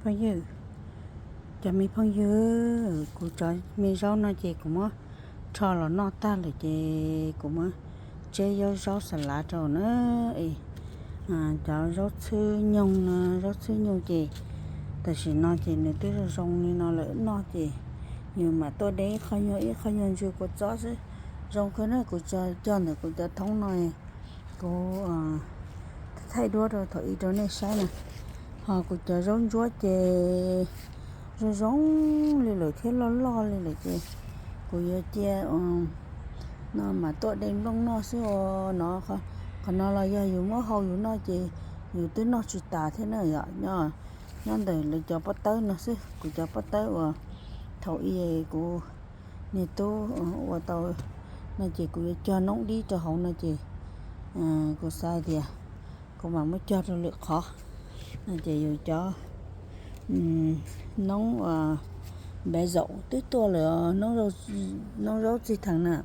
Phooj ywg, cov me phooj ywg, kuv cov me zaub no ces kuv muab rho los noj tag lawm ces kuv muab tseb zaub xas lav rau na. Cov zaub txhwb nyoog no, zaub txhwb nyoog ces tam sim no ces nws twb zoo zoo li no lawm, noj ces yus mam tuaj de ib qho nyuag ib qho nyuag ntsw kua txob xwb. Zoo kawg na, kuv cog ntawm kuv cov thoob no, kuv thaij duab rau thaum ub rau nej saib na. Ho kuv cov zaub ntsuab ces zoo zoo li lawm thiab loj loj li lawm ces kuv yuav cia no mas tuaj de nplooj noj xwb os no. Qhov no los yog yus muab hau yus noj ces yus twb noj tsis tas thiab na yom. Nyob ntawm lawv cov pob tawb no xwb, kuv cov pob tawb uas thaum ub kuv niag tub ua tau no ces kuv yuav cog noob dib rau hauv no ces kuv xav tias kuv mam muab cog rau lwm qhov no ces yus cov noob npaj zaum twb tuaj lawm, noob zaub txij theem na,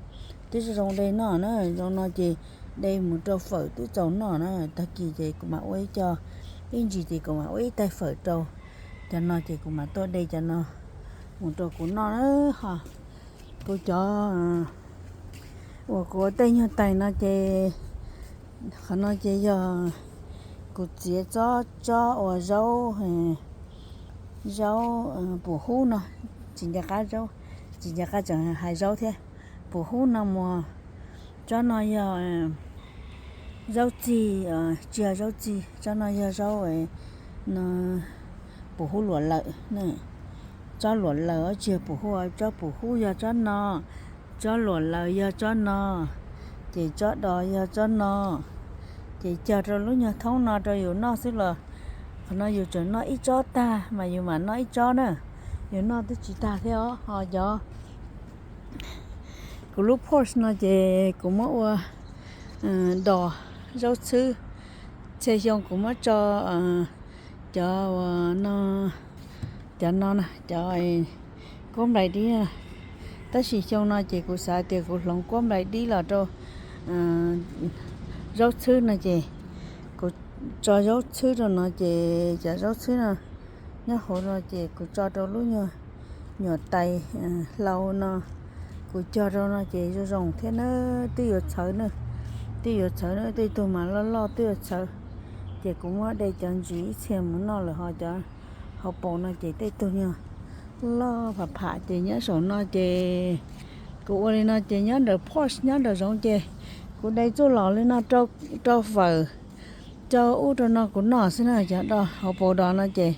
twb zoo de noj na. Zoo no ces de mus rau fawm twb txaus noj na. Tag kis ces kuv mam ua ib co, ib ntsis ces kuv mam ua ib tais fawm rau. Cov no ces kuv mam tuaj de cov no mus rau kuv noj na. Ho kuv cov uas kuv ua tej nyuag tais no ces qhov no ces yog kuv txiav tsob, tsob uas zaub, zaub pum hub no, tsis nco qab, tsis nco qab tseem hais zaub thiab. Pum hub no mus, tsob no yog zaub txig, tsis yog zaub txig, tsob no yog zaub pum hub luam lawm. Tsob luam lawm tsis yog pum hub, tsob pum hub yog tsob no, tsob luam lawm yog tsob no, ces tsob dos yog tsob no. Ces cog rau lub nyuag thoob no rau yus noj xwb los qhov no yus tseem noj ib tsob tag mas yus mam noj ib tsob na, yus noj twb tsis tag thiab os. Ho cov, kuv lub porch no ces kuv muab ua dos zaub txhwb. Txhia xyoo kuv muab tso cov no, cov no na, cov kuab nplaim dib na. Tab sis xyoo no ces kuv xav tias kuv hloov kuab nplaim dib los rau zaub txhwb no ces kuv tso zaub txhwb rau no ces cov zaub txhwb no nyob hauv no ces kuv tso rau lub nyuag nyuam tais hlau no, kuv cog rau no ces zoo zoo thiab na. Twb yuav txhawv na, twb yuav txhawv na, tej tug mas loj loj twb yuav txhawv. Ces kuv muab de cov ntsis ib txhia mus noj lawm, ho cov hauv paus no ces tej tug nyuag loj pham pham ces nyob saum no ces kuv ua li no ces nyob nram porch nyob nram zoov ces kuv de txuj lom li no rau fawm, rau ub rau no kuv noj xwb na. Cov hauv paus dos no ces,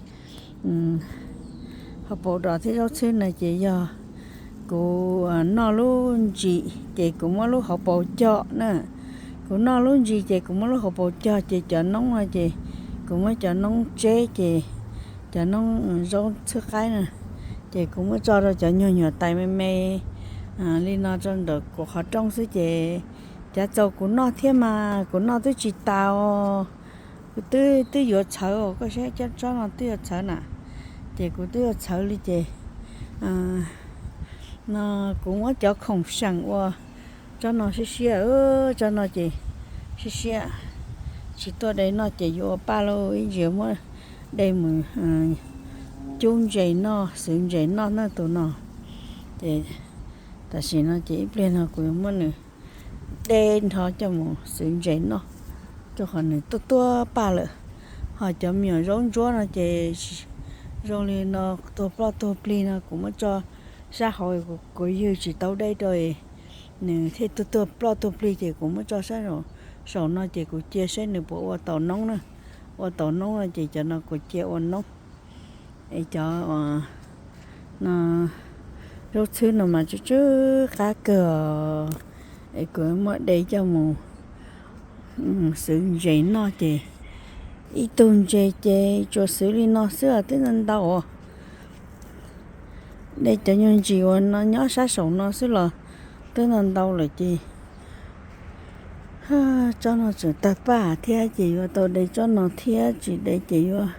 hauv paus dos thiab zaub txhwb no ces yog kuv noj lub ntsis ces kuv muab lub hauv paus cog na. Kuv noj lub ntsis ces kuv muab lub hauv paus cog ces cov noob no ces kuv muab cov noob tseb ces cov noob zaub txhwb qaib na ces kuv muab tso rau cov nyuag nyuam tais me me li no rau ntawm kuv qhov rooj xwb ces cav txaus kuv noj thiab mas kuv noj twb tsis tas os. Kuv twb, twb yuav txhawv os, koj saib cov tsob no twb yuav txhawv na. Ces kuv twb yuav txhawv li ces no kuv muab cov khoom seem ua tsob no siab siab, tsob no ces siab siab, tsis tuaj de noj ces yuav ua paj lauj, ib ntsis muab de mus cub ntses noj, xwv ntses noj na tus no. Ces tam sim no ces ib pliag no kuv yuav muab nws de nrho coj mus xwv ntses noj, rau qhov nws tuaj tuaj paj lawm. Ho cov me nyuam zaub ntsuab no ces zoo li no tuag ploj tuag plig no kuv muab tso sab hauv, kuv ywg tsis tau dej rau, nws thiaj tuag tuag ploj tuag plig ces kuv muab tso sab saum no ces kuv cia saib nws puas ua tau noob na. Ua tau noob no ces cov no kuv cia ua noob. Es cov no zaub txhwb no mas tsw tsw qab kawg, es kuv muab de coj mus xwv ntses noj ces ib tug ntses ces tsuas xwv li no xwb twb ntau ntau. De cov nyuag ntsis uas no nyob sab saum no xwb los twb ntau ntau lawm ces tsob no tseem tawg paj thiab ces yuav tau de tsob no thiab, tsis de ces yuav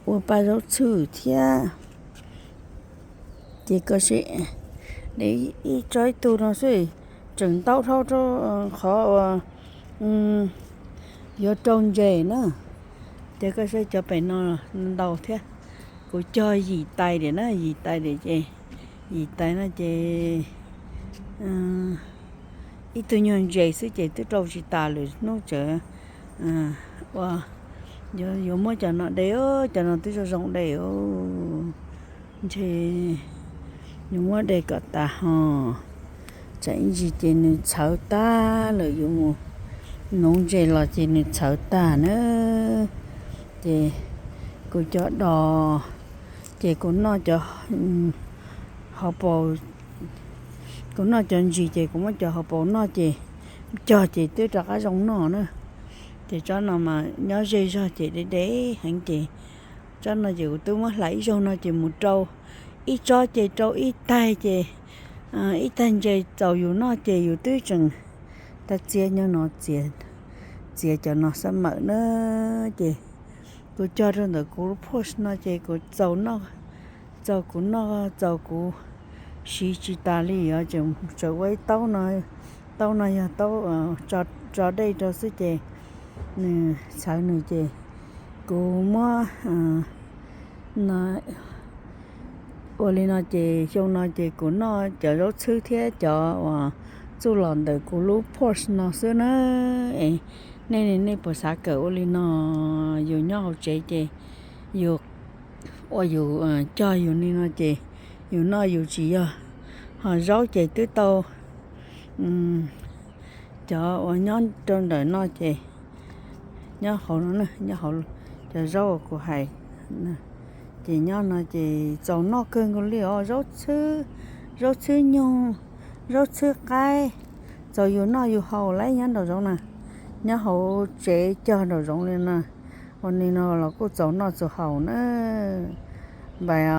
ua paj zaub txhwb thiab. Ces koj sim de ib tsob ib tug no xwb, tseem ntau dhau rau qhov uas yuav rau ntses na. Ces koj saib cov pem no ntau thiab. Kuv cog yim tais diam na, yim tais diam ces, yim tais no ces ib tug nyuag ntses xwb ces twb rau tsis tas lwm hnub tsawv. Ua, yuav muab cov no de, cov no twb zoo zoo de, ntshe yuav muab de kom tas ho. Tsam ib ntsis ces nws txhawv tag lawm, yuav mus nuv ntses los ces nws txhawv tag na. Ces kuv cov dos, ces kuv noj cov hauv paus, kuv noj cov ntsis ces kuv muab cov hauv paus noj ces cog ces twb rov qab zoo noj na. Ces tsob no mas nyob ze zog ces de de heev ces tsob no ces kuv twb muab hlais ib zaug no ces mus rau ib tsob ces rau ib taig ces ib taig ntses txaus yus noj ces yus twb tseem tag txiav nyob no, txiav cov no xab mawm na. Ces kuv cog rau ntawm kuv porch no ces kuv txaus noj, txaus kuv noj, txaus kuv siv tsis tas li os. Tseem ua ib taub no, taub no yog taub tso dej rau xwb ces nws txhawv nws ces kuv muab no ua li no ces xyoo no ces kuv noj cov zaub txhwb thiab cov uas txuj los ntawm kuv lub porch no xwb na. Es nej, nej puas xav kawm ua li no? Yus nyob hauv tsev ces yus ua yus cog yus li no ces yus noj yus tsis yog. Ho zaub ces twb tau cov uas nyob rau ntawm no ces nyob hauv no, nyob hauv cov zaub uas kuv hais ces nyob no ces txaus noj kawg nkaus li os. Zaub txhwb, zaub txhwb nyoog, zaub txhwb qaib, txaus yus noj yus haus lawm nyob nraum zoov na. Nyob hauv tsev cog nraum zoov li no, ua li no los kuj txaus noj txaus haus na. Npais